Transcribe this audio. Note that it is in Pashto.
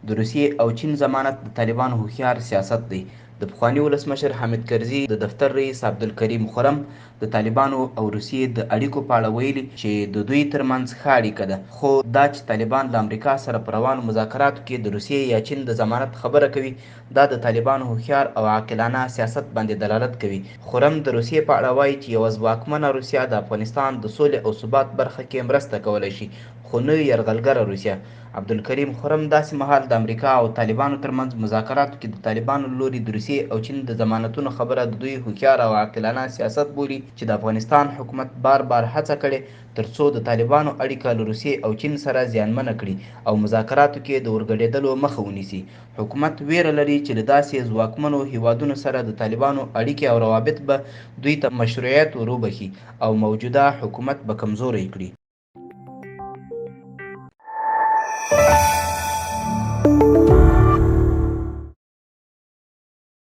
د روسیې او چین ضمانت د طالبانو هوښیار سیاست دی. د پخواني ولسمشر حامد کرزي د دفتر رئیس عبدالکریم خرم د طالبانو او روسیې د اړیکو په اړه ویلي چې د دوی ترمنځ ښه اړیکه ده، خو دا چې طالبان له امریکا سره په روانو مذاکراتو کې د روسیې یا چین د ضمانت خبره کوي، دا د طالبانو هوښیار او عاقلانه سیاست باندې دلالت کوي. خرم د روسیې په اړه وايي چې یوه ځواکمنه روسیه د افغانستان د سولې او ثبات برخه کې مرسته کولی شي، خو نه یرغلګره روسیه. عبدالکریم خرم داسې مهال د امریکا او طالبانو ترمنځ مذاکراتو کې د طالبانو له لوري د روسیې او چین د ضمانتونو خبره د دوی هوښیار او عاقلانه سیاست بولي چې د افغانستان حکومت بار بار هڅه کړې تر څو د طالبانو اړیکه له روسیې او چین سره زیانمنه کړي او مذاکراتو کې د ورګډېدلو مخه ونیسي. حکومت وېره لري چې له داسې ځواکمنو هېوادونو سره د طالبانو اړیکې او روابط به دوی ته مشروعیت وروبښي او موجوده حکومت به کمزوری کړي.